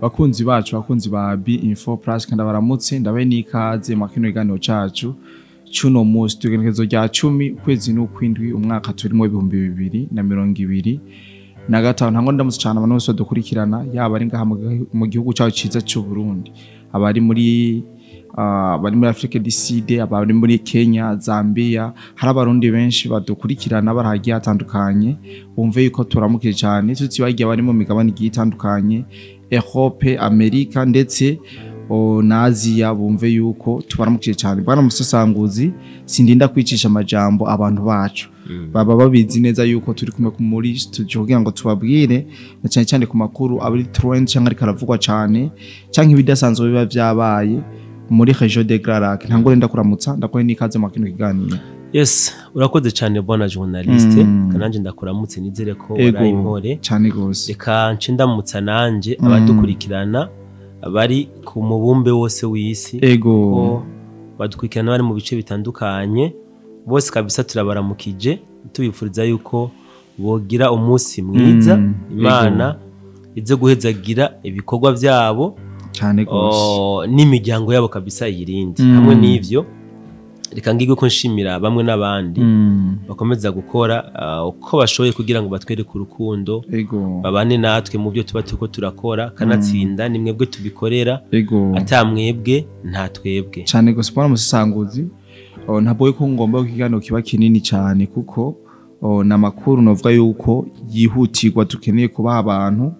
Bakunzi bacu, bakunzi ba B Info Plus, kandi baramutse, ndabaye n'ikaze mu kino kiganiro cacu cuno munsi, tugenekezo rya 10 ukwezi n'ukwindwi, umwaka turimo 2025. Ntango ndamutse cyane abantu bose badukurikirana, yaba ari ngaha mu gihugu cyacu ciza cy'u Burundi, abari muri bari muri Afrique du Sud, abari muri Kenya, Zambia, hari abarundi benshi badukurikirana barahagiye hatandukanye, bumve yuko turamukije cyane. Tutibagiye bari mu migabane igiye itandukanye, Europe, Amerika ndetse na Aziya, bumve yuko tubaramukije cyane. Bwana Musasanguzi, sindinda kwicisha amajambo, abantu bacu baba babizi neza yuko turi kumwe muri studio kugira ngo tubabwire na cyane cyane ku makuru abari trend cyangwa ariko aravugwa cyane, cyangwa ibidasanzwe biba vyabaye muri région des Grands Lacs. Ntango renda kuramutsa, ndakore n'ikaze mu kino kiganiro. Yes, urakoze cyane bwana journaliste. Kananje ndakuramutse, nizere ko waraye impore. Cyane gose. Reka nce ndamutsa nanje abadukurikirana bari ku mubumbe wose w'isi, ko badukurikirana bari mu bice bitandukanye bose kabisa, turabaramukije, tubifuriza yuko bogira umunsi mwiza. Imana ize guhezagira ibikorwa byabo cyane gose n'imiryango yabo kabisa yirinde. Hamwe n'ivyo, reka ngige ko nshimira bamwe n'abandi bakomeza gukora uko bashoboye kugira ngo batwereke urukundo, babane natwe mu byo tuba turiko turakora. Kanatsinda ni mwebwe tubikorera, ata mwebwe nta twebwe. Cyane gose, bwana Musasanguzi. Ntabwo yuko ngomba ko ikiganiro kiba kinini cyane, kuko na makuru novuga yuko yihutirwa dukeneye kubaha abantu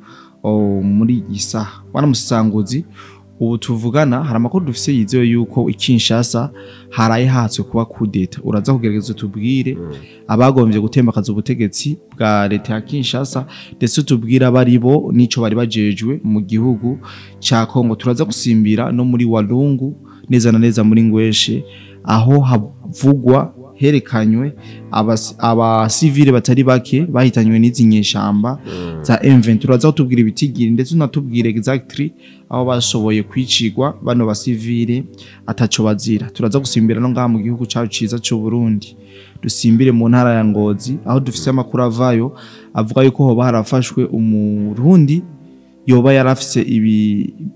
muri iyi saha. Bwana Musasanguzi, ubu tuvugana hari amakuru dufise yizewe yuko i Kinshasa haraye hatswe kuba kudeta. Uraza kugerageza tubwire abagombye gutembakaza ubutegetsi bwa leta ya Kinshasa, ndetse tubwire abaribo n'ico bari bajejwe mu gihugu ca Kongo. Turaza gusimbira no muri Walungu, neza na neza muri Ngweshe, aho havugwa herekanywe abasivile batari bake bahitanywe n'izi nyeshamba za M23. Turaza kutubwira ibitigiri, ndetse unatubwire exactly aho bashoboye kwicigwa bano basivile ataco bazira. Turaza gusimbira no ngaha mu gihugu cacu ciza c'u Burundi, dusimbire mu ntara ya Ngozi, aho dufise amakuru avayo avuga yuko hoba harafashwe umurundi yoba yarafise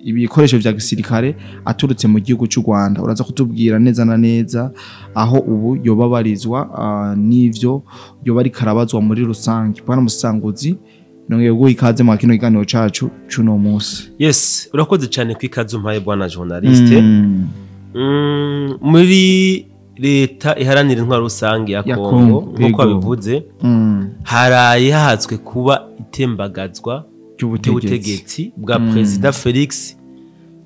ibikoresho vya gisirikare aturutse mu gihugu cy'u Rwanda. Uraza kutubwira neza na neza aho ubu yoba barizwa n'ivyo yoba ari karabazwa muri rusange. Bwana Musanguzi, nongeye guha ikaze mu kino kiganiro cacu cuno munsi. Yes, urakoze cyane kwikaze umpaye, bwana journaliste. Muri leta iharanira intwaro rusange ya Ya Kongo, Kongo, nk'uko wabivuze, haraye hahatswe kuba itembagazwa ry'ubutegetsi ry'ubutegetsi bwa Perezida Felix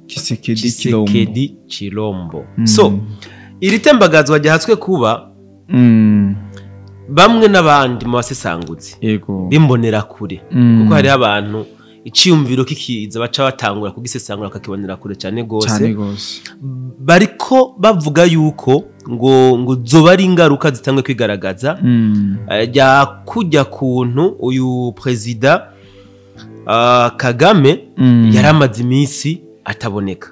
Tshisekedi Chilombo. Tshisekedi Chilombo. So iri tembagazwa ryahatswe kuba, bamwe n'abandi mu basesanguzi bimbonera kure, kuko hariho abantu iciyumviro kikiza baca batangura kugisesangura bakakibonera kure cyane gose, cyane gose, bariko bavuga yuko ngo zoba ari ingaruka zitangwe kwigaragaza rya kujya kuntu uyu perezida Kagame yari amaze iminsi ataboneka.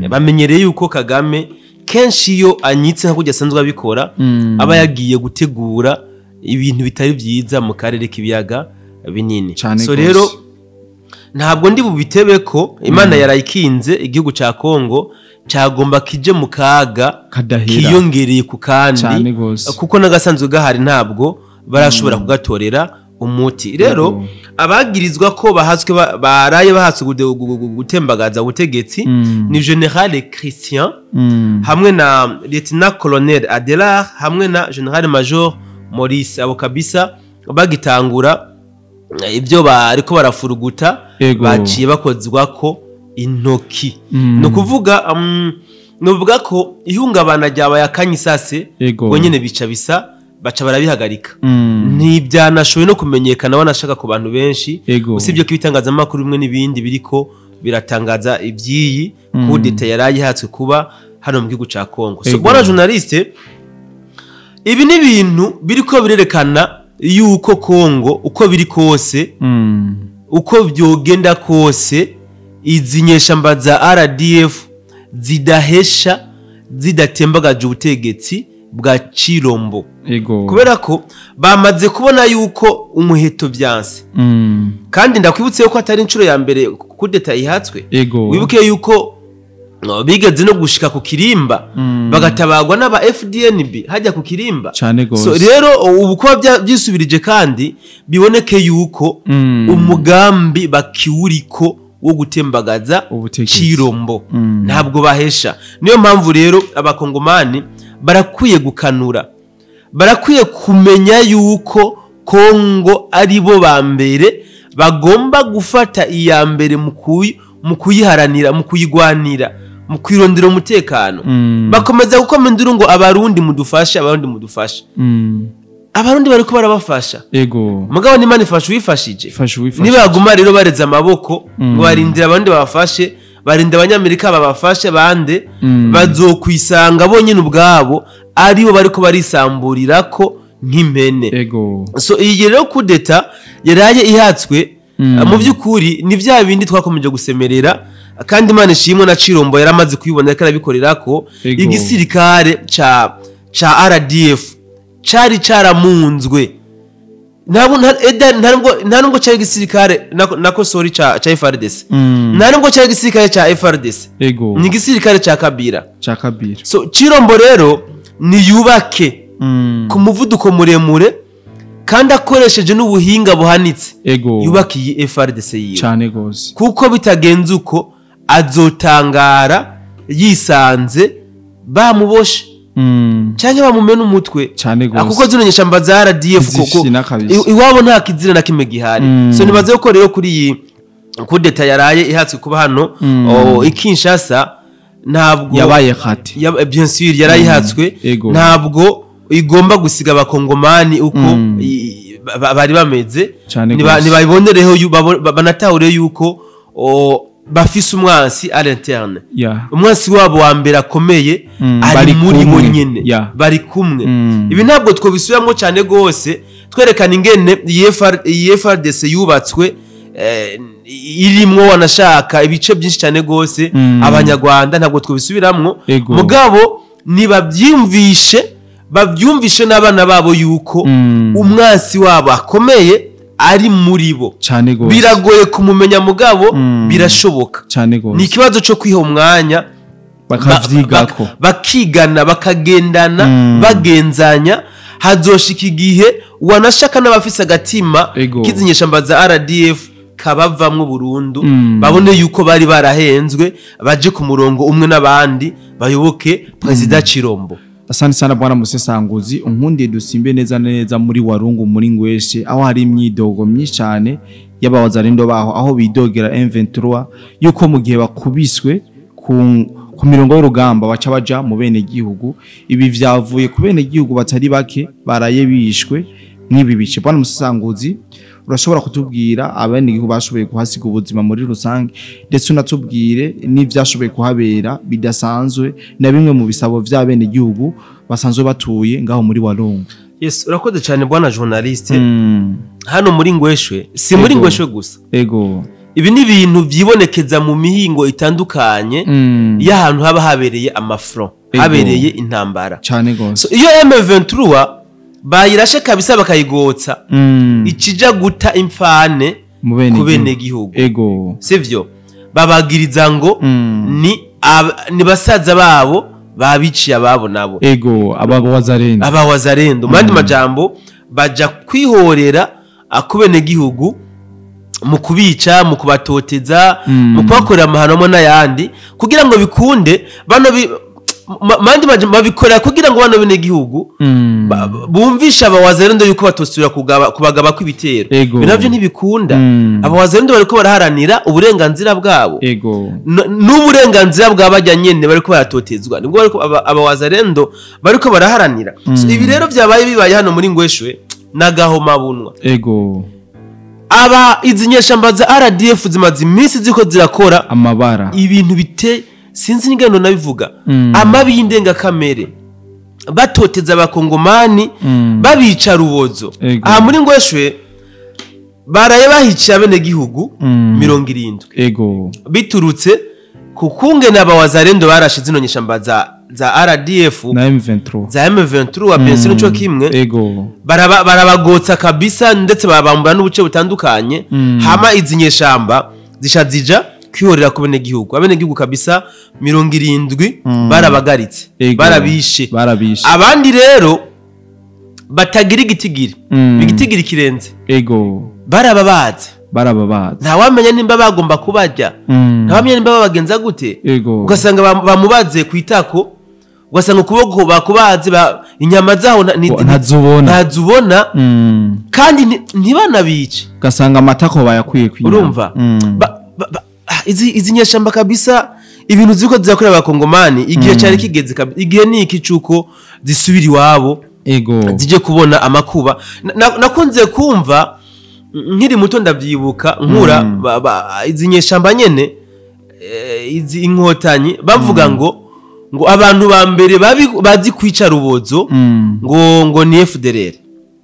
Bamenyereye yuko Kagame kenshi iyo anyitse nka kujya asanzwe abikora, aba yagiye gutegura ibintu bitari byiza mu karere k'ibiyaga binini. Cane So gose. rero ntabwo ndi bubitebe ko Imana yarayikinze igihugu ca Kongo cagomba kije mu kaga kadahera kiyongereye ku kandi, cyane gose, kuko n'agasanzwe gahari ntabwo barashobora kugatorera umuti. Rero abagirizwa ko bahatswe baraye bahatswe gutembagaza ubutegetsi ni Général Christian hamwe na Lieutenant Colonel Adelard hamwe na Général Major Maurice. Abo kabisa bagitangura ibyo bariko barafuruguta, baciye bakozwa ko intoki. Ni ukuvuga nuvuga ko ihungabana ryabaye akanyisase, ngo nyine bica bisa baca barabihagarika. Ntibyanashoboye no kumenyekana wanashaka ku bantu benshi, usibye ko ibitangazamakuru bimwe n'ibindi biriko biratangaza iby'iyi kudeta yaraye ihatswe kuba hano mu gihugu ca Kongo. So bwana journaliste, ibi ni ibintu biriko birerekana yuko Kongo uko biri kose, uko byogenda kose, izi nyeshamba za RDF zidahesha zidatembagaje ubutegetsi. bwa Chirombo. Ego. Kubera ko bamaze kubona yuko umuheto byanse. Kandi ndakwibutse yuko atari inshuro ya mbere kudeta ihatswe. Ego. Wibuke yuko bigeze no gushika ku Kirimba bagatabagwa n'aba FDNB hajya ku Kirimba. Cyane gose. So rero ubu ko byisubirije kandi biboneke yuko umugambi bakiwuriko wo gutembagaza Chirombo ntabwo bahesha. Niyo mpamvu rero abakongomani barakwiye gukanura, barakwiye kumenya yuko Kongo ari bo ba mbere bagomba gufata iya mbere mu kuyiharanira, mu kuyigwanira, mu kwirondera umutekano. Bakomeza gukoma induru ngo abarundi mudufashe, abarundi mudufashe. Abarundi bariko barabafasha. Ego. Mugabo ni Imana ifasha uwifashije. Nibaguma rero bareza amaboko ngo barindira abandi babafashe, barinda abanyamerika babafashe bande, bazokwisanga bonyine ubwabo aribo bariko barisamburirako nk'impene. Ego. So iyi rero kudeta yaraye ihatswe mu by'ukuri ni vya bindi twakomeje gusemerera, kandi Imana ishimwe na Chirombo yaramaze kuyibona ariko arabikorerako. Igisirikare ca RDF cari caramunzwe. Nta nubwo cari igisirikare nako sorry ca FARDC. Nta nubwo cari igisirikare ca FARDC. Ego. Ni igisirikare ca Kabila. Ca Kabila. So Chirombo rero niyubake ku muvuduko muremure kandi akoresheje n'ubuhinga buhanitse. Ego. Yubakiye FARDC yiwe. Cyane gose. Kuko bitagenze uko azotangara yisanze bamuboshe. Cyangwa bamumena umutwe. Cyane gose. Kuko zino nyeshamba za RDF koko iwabo nta kizira na kimwe gihari. So nibaze ko rero kuri iyi kudeta yaraye ihatswe kuba hano i Kinshasa ntabwo yabaye khati. Bien sûr yarayihatswe, ntabwo igomba gusiga abakongomani uko bari bameze. Nibayibonereho banatahure yuko bafise umwansi à l'interne. Umwansi wabo wa mbere akomeye ari muri bo nyene, bari kumwe. Ibi ntabwo twobisubiramo cyane gose, twerekana ingene iyi FARDC yubatswe irimwo wanashaka ibice byinshi cyane gose abanyarwanda, ntabwo twobisubiramwo. Mugabo nibabyumvishe, babyumvishe n'abana babo yuko umwansi wabo akomeye ari muri bo. Biragoye kumumenya mugabo birashoboka. Ni ikibazo cyo kwiha umwanya bakavyigako, bakigana, bakagendana, bagenzanya. Hazoshika igihe wanashaka n'abafise agatima kizinyeshamba za RDF kabavamwo burundu, babone yuko bari barahenzwe, baje ku murongo umwe n'abandi bayoboke President Chirombo. Asante sana bwana Musesanguzi, unkundiye dusimbe neza neza muri Warungu muri Ngweshe aho hari imyidogo myinshi cyane y'abawazarindo baho, aho bidogera M23 yuko mu gihe bakubiswe ku mirongo y'urugamba baca baja mu bene gihugu. Ibi vyavuye ku bene gihugu batari bake baraye bishwe n'ibi bice. Bwana Musesanguzi, urashobora kutubwira abene gihugu bashoboye kuhasiga ubuzima muri rusange, ndetse unatubwire n'ivyashoboye kuhabera bidasanzwe na bimwe mu bisabo vya bene gihugu basanzwe batuye ngaho muri Walungu? Yes, urakoze cyane bwana journaliste. Hano muri Ngweshwe, si muri Ngweshwe gusa. Ego. Ibi ni ibintu vyibonekeza mu mihingo itandukanye y'ahantu haba habereye amafront, habereye intambara. Cyane gose. So iyo M23 bayirashe kabisa bakayigotsa, ikija guta imfane ku bene gihugu. Ego. Sivyo? Babagiriza ngo ni basaza babo babiciye ababo nabo. Ego, abawazarendo. Abawazarendo. Mandi majambo baja kwihorera akubene gihugu mu kubica, mu kubatoteza, mu kubakorera amahano n'ayandi kugira ngo bikunde bano mandi babikora kugira ngo bano bene gihugu bumvisha abawazarendo yuko batosubira kubagaba kw'ibitero. Binavyo ntibikunda. Abawazarendo bariko baraharanira uburenganzira bwabo. N'uburenganzira bw'abajya nyene bariko baratotezwa. Nibwo bariko abawazarendo bariko baraharanira. So, ibi rero vyabaye bibaye hano muri Ngweshwe nagahoma bunwa. Ego. Aba izi nyeshamba za RDF zimaze iminsi ziko zirakora amabara, ibintu bite sinzi n'ingano nabivuga, amabi y'indengakamere, batoteza abakongomani, babica rubozo. Aha muri Ngweshwe baraye bahiciye abene gihugu 70. Ego. Biturutse ku kungene abawazarendo barashe zino nyeshamba za za RDF na M23 za M23 wa BNC nico kimwe. Ego. Barabagotsa kabisa ndetse babambura n'ubuce butandukanye. Hama izi nyeshamba zishazija kwihorera ku benegihugu. Abenegihugu kabisa 70 barabagaritse, barabishe. Abandi rero batagira igitigiri, igitigiri kirenze. Ego. Barababaze. Ntawamenya nimba bagomba kubajya, ntawamenya nimba babagenza gute. Ugasanga bamubaze kwitako, ugasanga ukuboko bakubaze inyama zaho ntazubona. Kandi ntibanabice, ugasanga amatako bayakwiye kwinya. Urumva? Izi nyeshamba kabisa ibintu ziko zizakorera abakongomani igihe cyari kigeze kabisa, igihe ni iki cuko zisubira iwabo. Ego. Zije kubona amakuba. Nakunze kumva nkiri muto ndavyibuka nkura izi nyeshamba nyene, izi inkotanyi bavuga ngo abantu ba mbere bazi kwica rubozo ngo ni FDLR.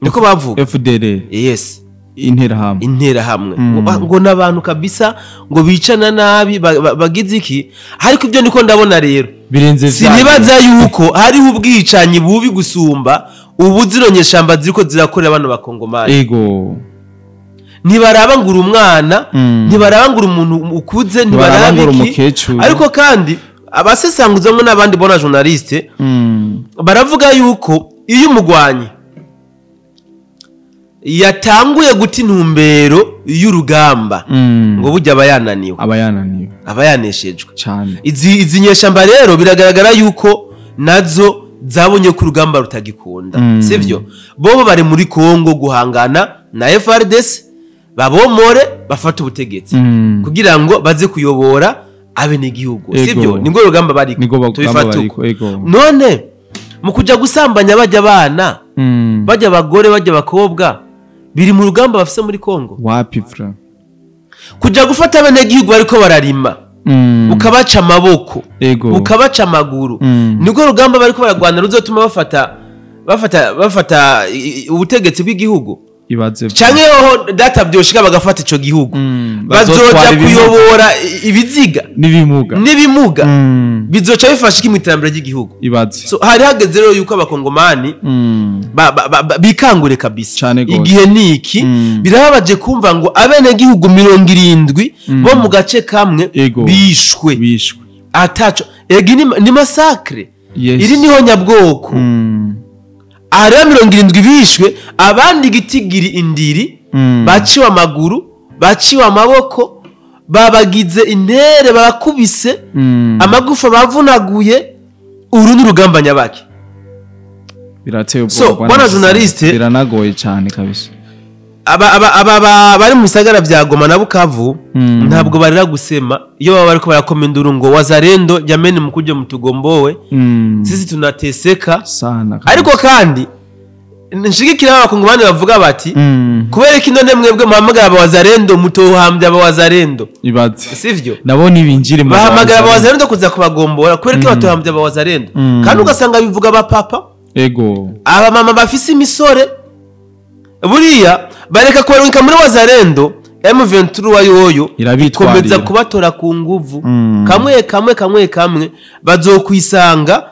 Niko bavuga FDLR. Yes. Interahamwe. Ngo nabantu kabisa ngo bicana nabi bagize iki, ariko ibyo niko ndabona rero birenze. Sinibaza yuko hariho ubwicanyi bubi gusumba ubu zino nyeshamba ziriko zirakorera abantu bakongomani. Ego. Ntibaraba ngura umwana, ntibaraba ngura umuntu ukuze, ntibaraba umukecuru. Ariko kandi abasesanguzamwe n'abandi bona journaliste baravuga yuko iyo umugwanyi yatanguye guta intumbero y'urugamba ngo burya abayananiwe, abayaneshejwe cyane. Izi nyeshamba rero biragaragara yuko nazo zabonye ku rugamba rutagikunda, sivyo? Bobo bari muri Kongo guhangana na FARDC, babomore bafata ubutegetsi kugira ngo baze kuyobora abenegihugu, sivyo? Nibwo rugamba bari tubifata. None mu kuja gusambanya bajya abana, bajya abagore, bajya abakobwa, biri mu rugamba bafise muri Kongo. Wapi fra? Kuja gufata abenegihugu bariko bararima, ukabaca amaboko, ukabaca amaguru, nibwo rugamba bariko baragwana ruzotuma bafata ubutegetsi bw'igihugu. Ibaze canke ho data byoshika bagafata ico gihugu, bazoja kuyobora ibiziga n'ibimuga bizoca bifasha iki mu iterambere ry'igihugu. Ibaze. So hari hageze rero yuko abakongomani bikangure kabisa. Igihe niki birababaje kumva ngo abenegihugu 70 bo mu gace kamwe bishwe ataco. Egi ni massacre. Iri niho nyabwoko. Ahari 70 bishwe, abandi gitigiri indiri, baciwe amaguru, baciwe amaboko, babagize intere, babakubise, amagufa bavunaguye. Uru ni rugamba nyabaki. Birateye ubwoba. So bwana journaliste, biranagoye cyane kabisa. Aba bari mu bisagara vya Goma na Bukavu ntabwo barira gusema iyo baba bariko barakoma induru ngo wazarendo jameni mukuje mutugombowe, sisi tunateseka sana. Ariko kandi nshigikira abakongomani bavuga bati kubera ko none mwebwe muhamagara abawazarendo mutohambya abawazarendo. Ibaze. Sivyo? Nabo nibinjire mu bahamagara abawazarendo kuza kubagombora kubera ko batohambya abawazarendo. Kandi ugasanga bivuga ba papa. Ego. Aba mama bafise imisore buriya bareka kubarunka muri wazarendo. M23 yoyo ikomeza kubatora ku nguvu. Kamwe kamwe kamwe kamwe bazokwisanga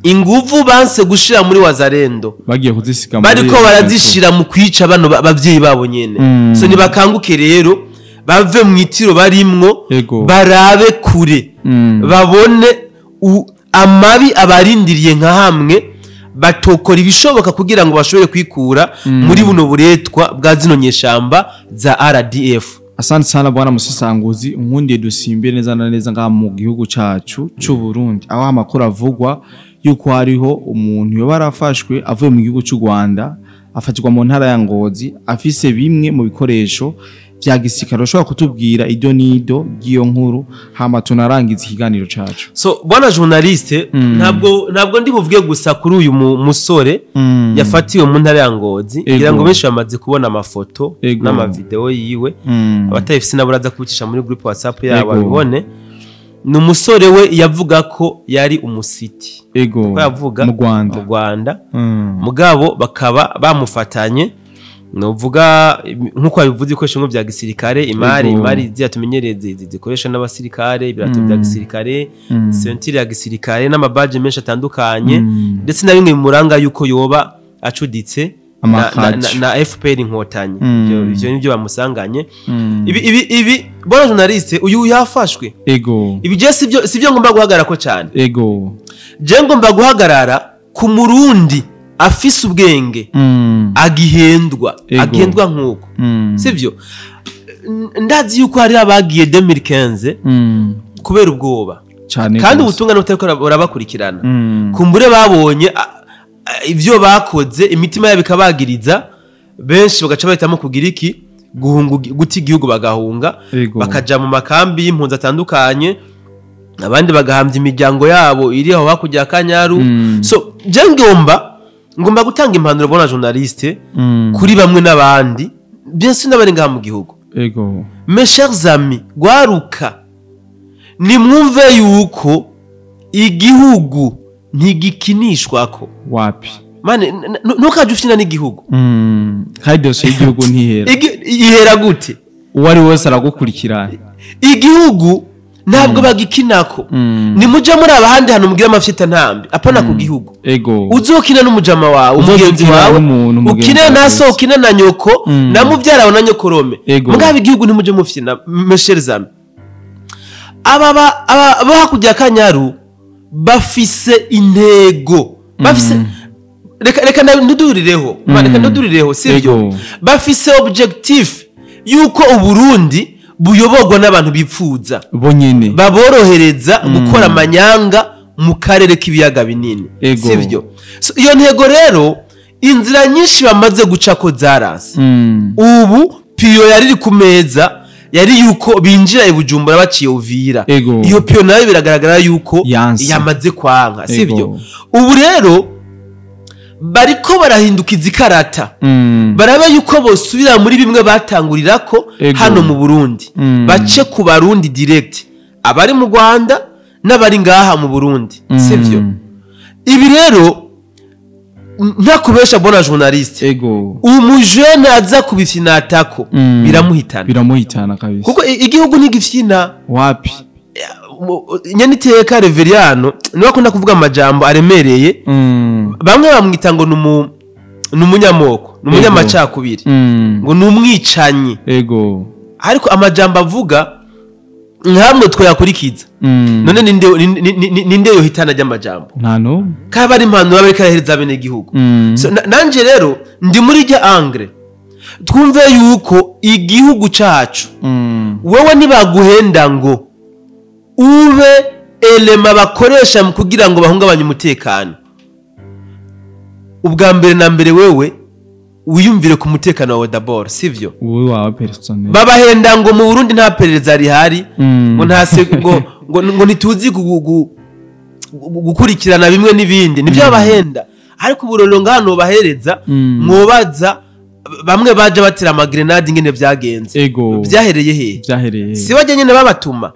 inguvu banse gushira muri wazarendo bagiye kuzisiga muri bariko barazishira mu kwica bano bavyeyi babo nyene. So nibakanguke rero bave mu itiro barimwo, barabe kure, babone amabi abarindiriye nka hamwe batokora ibishoboka kugira ngo bashobore kwikura muri buno buretwa bwa zino nyeshamba za RDF. Asante sana bwana musesanguzi, nkundiye dusimbire neza na neza ngaha mu gihugu cacu c'u Burundi, aho amakuru avugwa yuko hariho umuntu yoba arafashwe avuye mu gihugu c'u Rwanda, afatirwa mu ntara ya Ngozi, afise bimwe mu bikoresho vya gisirikare. Ushobora kutubwira ido nido ry'iyo nkuru hama tunarangiza ikiganiro cacu? So bwana journaliste, ntabwo ndi buvuge gusa kuri uyu musore yafatiwe mu ntara ya Ngozi, ngira ngo benshi bamaze kubona amafoto n'amavideo yiwe, abatayifise nabo baraza kubicisha muri group WhatsApp yabo babibone. Ni umusore we yavuga ko yari umusiti. Ego. Ko yavuga mu Rwanda. Mugabo bakaba bamufatanye Novuga nkuko babivuze, ibikoresho bimwe vya gisirikare, imari, imari ziriya tumenyereye zikoresha n'abasirikare, ibirato vya gisirikare, ceinture ya gisirikare n'amabaje menshi atandukanye, ndetse na bimwe bimuranga yuko yoba acuditse na FPR Inkotanyi. Ivyo nivyo bamusanganye. Ibi bona journaliste, uyu yafashwe. Ibi je sivyo ngomba guhagarara ko cyane. Je ngomba guhagarara ku Murundi afise ubwenge, agihendwa, agendwa nkuko. Sivyo? Ndazi yuko hari abagiye 2015 kubera ubwoba. Kandi ubutungane butariko burabakurikirana. Kumbure babonye ivyo bakoze, imitima yabo ikabagiriza, benshi bagaca bahitamo kugira iki? Guhunga, guta igihugu bagahunga, bakaja mu makambi y'impunzi atandukanye, abandi bagahambya imiryango yabo iri aho hakurya ya Kanyaru. So je ngomba gutanga impanuro, bona journaliste, kuri bamwe n'abandi, bien sûr n'abari ngaha mu gihugu. Mes chers amis, gwaruka, nimwumve yuko igihugu ntigikinishwako. Wapi? Mane, ntukaje ufina n'igihugu. Kandi dosiye y'igihugu ntihera. Ihera gute? Uwo ari wese aragukurikirana. Igihugu ntabwo bagikinako. Nimuje muri abahandi hano mugira amafyita ntambi, apana ku gihugu. Uzokina n'umujama wawe, umugenzi wawe, ukine na so, ukine na nyoko, na muvyara wawe na nyokorome. Mugabo igihugu ntimuje mufyina, mes chers amis. Aba hakurya Kanyaru bafise intego. Bafise, reka ndudurireho, reka ndudurireho, sivyo? Bafise objectif yuko Uburundi buyoborwa n'abantu bipfuza bonyene, baborohereza gukora amanyanga mu karere k'ibiyaga binini, sivyo? So, iyo ntego rero, inzira nyinshi bamaze guca ko zaranse. Ubu piyo yari iri ku meza yari yuko binjira i Bujumbura baciye Uvira. Iyo piyo nayo biragaragara yuko yamaze kwanka, sivyo? Ubu rero bariko barahindukiza ikarata, baraba yuko bosubira muri bimwe batangurirako hano mu Burundi, bace ku Barundi direct, abari mu Rwanda n'abari ngaha mu Burundi, sivyo? Ibi rero ntakubesha, bona journaliste, umujene aza kubifinatako biramuhitana. Biramuhitana kabisa. Kuko igihugu ntigifyina. Wapi? Nyaniteka Reveriyano niwe akunda kuvuga amajambo aremereye. Bamwe bamwita ngo numunyamoko, numunyamacakubiri, ngo numwicanyi. Ariko amajambo avuga nkamwe twayakurikiza. None ninde yohitana ry'amajambo? Nta no. Kaba ari impanuro bari karahereza bene igihugu. So nanje rero ndi muri rya angle. Twumve yuko igihugu cacu, wewe nibaguhenda ngo ube elema bakoresha mu kugira ngo bahungabanye umutekano, ubwa mbere na mbere wewe wiyumvire ku mutekano wawe d'abord, sivyo? Wowe wawe personnel. Babahenda ngo mu Burundi nta perereza rihari, ngo nta ngo ntituzi gukurikirana bimwe n'ibindi, nivyo babahenda. Ariko uburoro ngano bahereza, mwobaza bamwe baje batira amagrenade ingene vyagenze. Vyahereye he? Vyahereye. Si bajye nyene babatuma.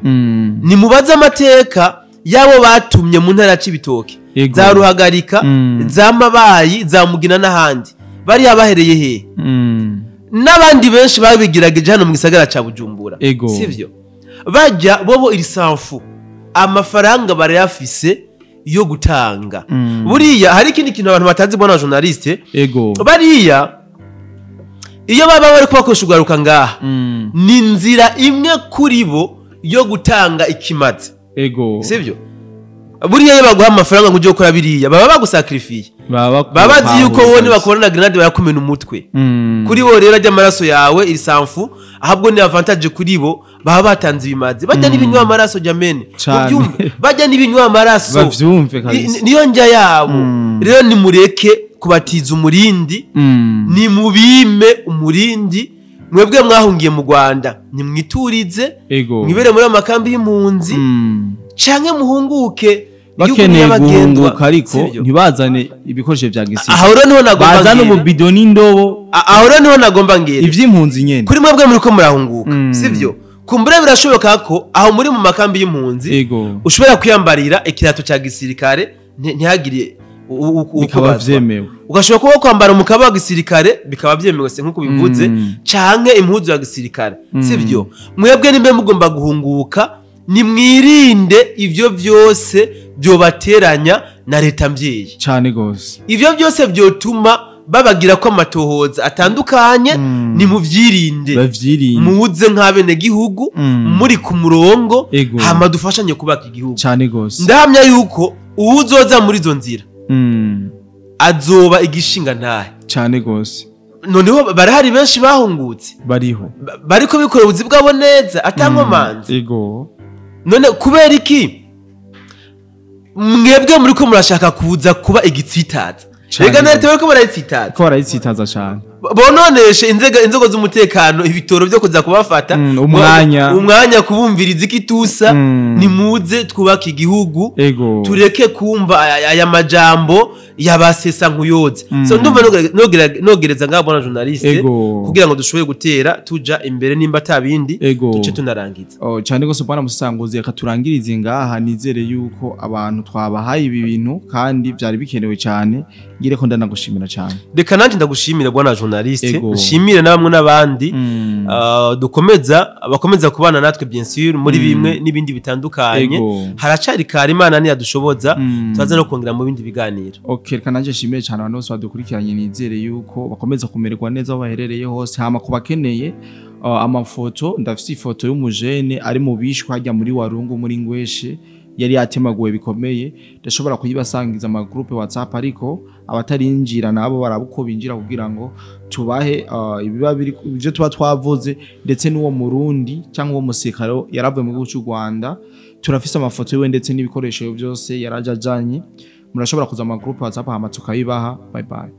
Ni mubaze amateka yabo batumye mu ntara ya Cibitoke, za Ruhagarika, za Mabayi, za Mugina n'ahandi. Bari yabahereye he? N'abandi benshi babigirageje hano mu gisagara ca Bujumbura. Sivyo? Bajya bobo irisanfu, amafaranga barayafise yo gutanga. Buriya hari ikindi kintu abantu batazi, bona journaliste. Bariya iyo baba bari kubakoresha ugaruka ngaha, ni inzira imwe kuri bo yo gutanga ikimazi. Sivyo? Buriya iyo baguha amafaranga ngo uje gukora biriya, baba bagusacrifiye. Baba bazi yuko wowe nibakubona na grenade barakumena umutwe. Kuri bo rero ajya amaraso yawe irisanfu, ahabwo ni avantage kuri bo, baba batanze ibimazi. Bajya n'ibinywa amaraso jamene. Mubyumve, bajya n'ibinywa amaraso. Bavyumve kabisa. Niyo njya yabo. Rero nimureke kubatiza umurindi, ni mubime umurindi. Mwebwe mwahungiye mu Rwanda, nimwiturize, mwibere muri amakambi y'impunzi, canke muhunguke. Bakeneye guhunguka ariko ntibazane ibikoresho vya gisirikare. Aho rero niho nagomba ngere. Bazane ububido n'indobo. Aho rero niho nagomba ngere. Ivy'impunzi nyene. Kuri mwebwe muri ko murahunguka, sivyo? Kumbure birashoboka ko aho muri mu makambi y'impunzi ushobora kwiyambarira ikirato ca gisirikare, ntihagire Bikaba ukubazwa. Vyemewe. Ugashobora kuba kwambara umukaba wa gisirikare bikaba byemewe, se nk'uko bivuze, canke impuzu ya gisirikare, sivyo? Mwebwe nimbe mugomba guhunguka, nimwirinde ivyo vyose byobateranya na leta mvyeyi. Cane gose. Ivyo byose byotuma babagira ko amatohoza atandukanye, nimuvyirinde. Bavyirinde. Muze nk'abenegihugu muri ku murongo, hama dufashanye kubaka igihugu. Cane gose. Ndahamya yuko uwuzoza muri izo nzira azoba igishinga ntahe. Cane gose. Noneho barahari benshi bahungutse, Bariho. Bariko bikora ubuzi bwabo neza atankomanzi. None kubera iki mwebwe muriko murashaka kuza kuba igitsitaza? Cane. Rega na leta bariko barayitsitaza. Ko barayitsitaza cane. Bononeshe inzego z'umutekano ibitoro byo kuza kubafata, Umwanya. Umwanya kubumviriza ikitusa. Nimuze twubake igihugu, tureke kumva aya majambo yabasesa nkuyoze. So ndumva nogereza ngaho, bwana journaliste, kugira ngo dushobore gutera tuja imbere, nimba atabindi duce tunarangiza. Oh, cyane gose bwana Musanguzi, reka turangirize ngaha. Nizere yuko abantu twabahaye ibi bintu kandi byari bikenewe cyane. Ngire ko ndanagushimira cyane. Reka nanjye ndagushimira, bwana journaliste, nshimire na bamwe n'abandi, dukomeza bakomeza kubana natwe, bien sûr, muri bimwe n'ibindi bitandukanye. Haracari kare, Imana niyadushoboza, turaza no kongera mu bindi biganiro. Okay, reka nanjye nshimire cyane abantu bose badukurikiranye. Nizere yuko bakomeza kumererwa neza aho baherereye hose. Hama ku bakeneye amafoto, ndafise ifoto y'umujene ari mu bishwe hajya muri Warungu muri Ngweshe, yari yatemaguwe bikomeye. Ndashobora kuyibasangiza ama groupe WhatsApp, ariko abatarinjira nabo baraba uko binjira kugira ngo tubahe ibiba biri ibyo tuba twavuze, ndetse n'uwo Murundi cyangwa uwo musirikare yaravuye mu gihugu cy'u Rwanda, turafise amafoto yiwe ndetse n'ibikoresho byose yaraje ajanye. Murashobora kuza mu groupe WhatsApp hama tukayibaha. Bye bye.